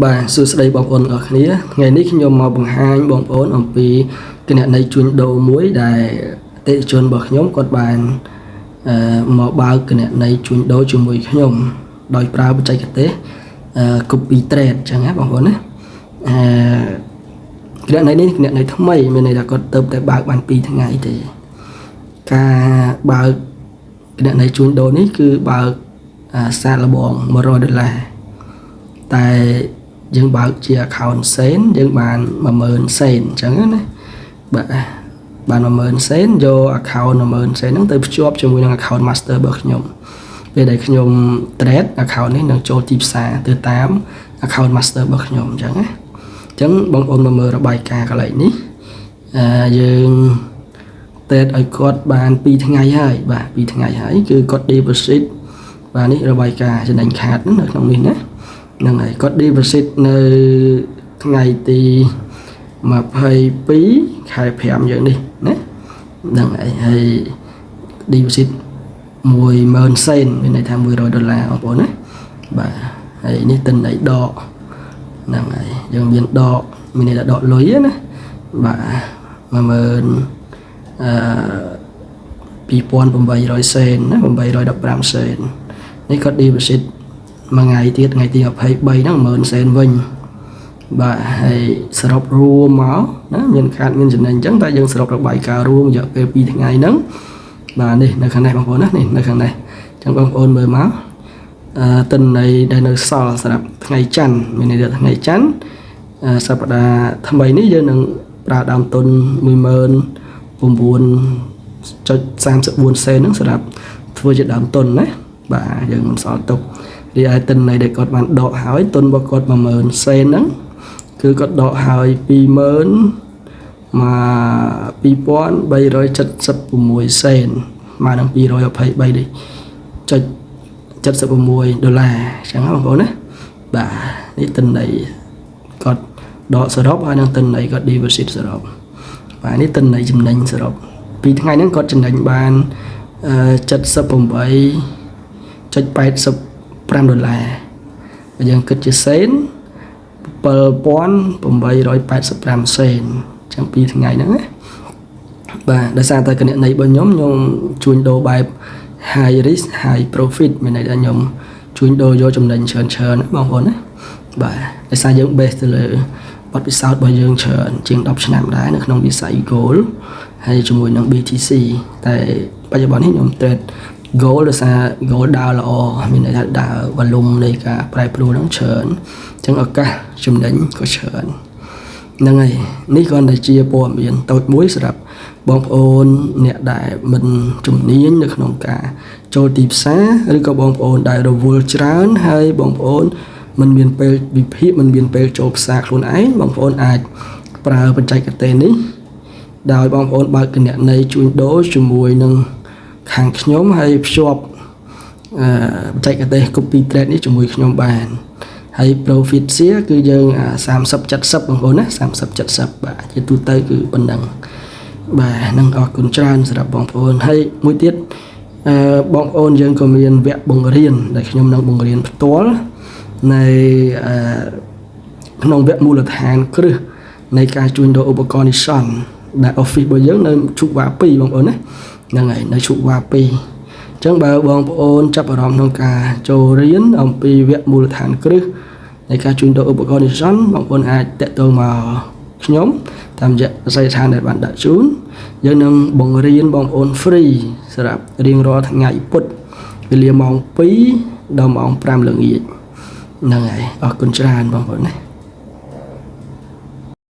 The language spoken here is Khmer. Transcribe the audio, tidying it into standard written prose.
បាទសួស្តីបងប្អូនទាំងអស់គ្នាថ្ងៃនេះខ្ញុំមកបង្ហាញបងប្អូនអំពីគណនីជួញដូរមួយដែលអតិថិជនរបស់ខ្ញុំគាត់បានអឺមកបើកគណនីជួញដូរជាមួយខ្ញុំដោយប្រើបច្ចេកទេសអឺ copy trade អញ្ចឹងណាបងប្អូនណាអឺគណនីនេះគណនីថ្មីមានន័យថាគាត់ទៅតែបើកបាន2ថ្ងៃទេការបើកគណនីជួញដូរនេះគឺបើកសាកល្បង100ដុល្លារតែយើងបើកជា account សេនយើងបាន10000សេនអញ្ចឹងណាបាទបាន10000សេនយក account 10000សេនហ្នឹងទៅភ្ជាប់ជាមួយនឹង account master របស់ខ្ញុំពេលដែលខ្ញុំ trade account នេះនឹងចូលទីផ្សារទៅតាម account master របស់ខ្ញុំអញ្ចឹងណាអញ្ចឹងបងប្អូនមកមើលរបាយការណ៍កន្លែងនេះអឺយើង trade ឲ្យគាត់បាន2ថ្ងៃហើយបាទ2ថ្ងៃហើយគឺគាត់ deposit បាទនេះរបាយការណ៍ចំណេញខាតនៅក្នុងនេះណាហ្នឹងហើយគាត់ deposit នៅថ្ងៃទី22ខែ5យើងនេះណាហ្នឹងហើយហើយ deposit 10000សេនមានន័យថា100ដុល្លារបងប្អូនណាបាទហើយនេះទិន្នន័យដកហ្នឹងហើយយើងមានដកមានន័យថាដកលុយណាបាទ10000អឺ2800សេនណា815សេននេះគាត់ deposit មួយថ្ងៃទៀតថ្ងៃទី23ហ្នឹង10000សេនវិញបាទហើយសរុបរួមមកណាមានខាតមានចំណេញអញ្ចឹងតែយើងសរុបរបាយការណ៍រួមរយៈពេល2ថ្ងៃហ្នឹងបាទនេះនៅខាងនេះបងប្អូនណានេះនៅខាងនេះអញ្ចឹងបងប្អូនមើលមកអឺទិន្នន័យដែលនៅសល់សម្រាប់ថ្ងៃច័ន្ទមានន័យថាថ្ងៃច័ន្ទសប្តាហ៍ថ្មីនេះយើងនឹងប្រើដើមទុន19000.34សេនហ្នឹងសម្រាប់ធ្វើជាដើមទុនណាបាទយើងមិនសល់ទុករីឯទិន្នន័យដែលគាត់បានដកហើយទុនរបស់គាត់10000សេនហ្នឹងគឺគាត់ដកហើយ20000មក2376សេនមកនឹង223នេះចុច76ដុល្លារអញ្ចឹងបងប្អូនណាបាទនេះទិន្នន័យគាត់ដកសរុបហើយនឹងទិន្នន័យគាត់ deposit សរុបបាទនេះទិន្នន័យចំណេញសរុបពីថ្ងៃហ្នឹងគាត់ចំណេញបាន78.85ដុល្លារបើយើងគិតជាសេន7885សេនចឹងពីថ្ងៃហ្នឹងណាបាទដោយសារតែគណនីរបស់ខ្ញុំខ្ញុំជួញដូរបែប high risk high profit មានន័យថាខ្ញុំជួញដូរយកចំណេញច្រើនច្រើនណាបងប្អូនណាបាទដោយសារយើង base ទៅលើបទពិសោធន៍របស់យើងច្រើនជាង10ឆ្នាំដែរនៅក្នុងវិស័យ gold ហើយជាមួយនឹង BTC តែបច្ចុប្បន្ននេះខ្ញុំ trade gold ដោយសារ gold ដើរល្អមានន័យថាដើរ volume នៃការប្រែប្រួលហ្នឹងច្រើនអញ្ចឹងឱកាសចំណេញក៏ច្រើនហ្នឹងហើយនេះគ្រាន់តែជាព័ត៌មានតូចមួយសម្រាប់បងប្អូនអ្នកដែលមិនជំនាញនៅក្នុងការចូលទីផ្សារឬក៏បងប្អូនដែលរវល់ច្រើនហើយបងប្អូនមិនមានពេលវិភាគមិនមានពេលចូលផ្សារខ្លួនឯងបងប្អូនអាចប្រើបច្ចេកទេសនេះដោយបងប្អូនបើកគណនីជួញដូរជាមួយនឹងខាងខ្ញុំហើយភ្ជាប់អឺបច្ចេកទេស copy trade នេះជាមួយខ្ញុំបានហើយ profit share គឺយើង30 70បងប្អូនណា30 70បាទជាទូទៅគឺប៉ុណ្ណឹងបាទនឹងអរគុណច្រើនសម្រាប់បងប្អូនហើយមួយទៀតអឺបងប្អូនយើងក៏មានវគ្គបង្រៀនដែលខ្ញុំនឹងបង្រៀនផ្ទាល់នៅអឺក្នុងវគ្គមូលដ្ឋានគ្រឹះនៃការជួញដូរឧបករណ៍និស្សិនដែល office របស់យើងនៅឈុកវ៉ា2បងប្អូនណាហ្នឹងហើយនៅឈុកវ៉ា2អញ្ចឹងបើបងប្អូនចាប់អារម្មណ៍ក្នុងការចូលរៀនអំពីវគ្គមូលដ្ឋានគ្រឹះនៃការជួញដូរឧបករណ៍និស្សិនបងប្អូនអាចតាក់ទងមកខ្ញុំតាមរយៈអាសយដ្ឋានដែលបានដាក់ជូនយើងនឹងបង្រៀនបងប្អូន free សម្រាប់រៀងរាល់ថ្ងៃពុធវេលាម៉ោង2ដល់ម៉ោង5ល្ងាចហ្នឹងហើយអរគុណច្រើនបងប្អូនណា។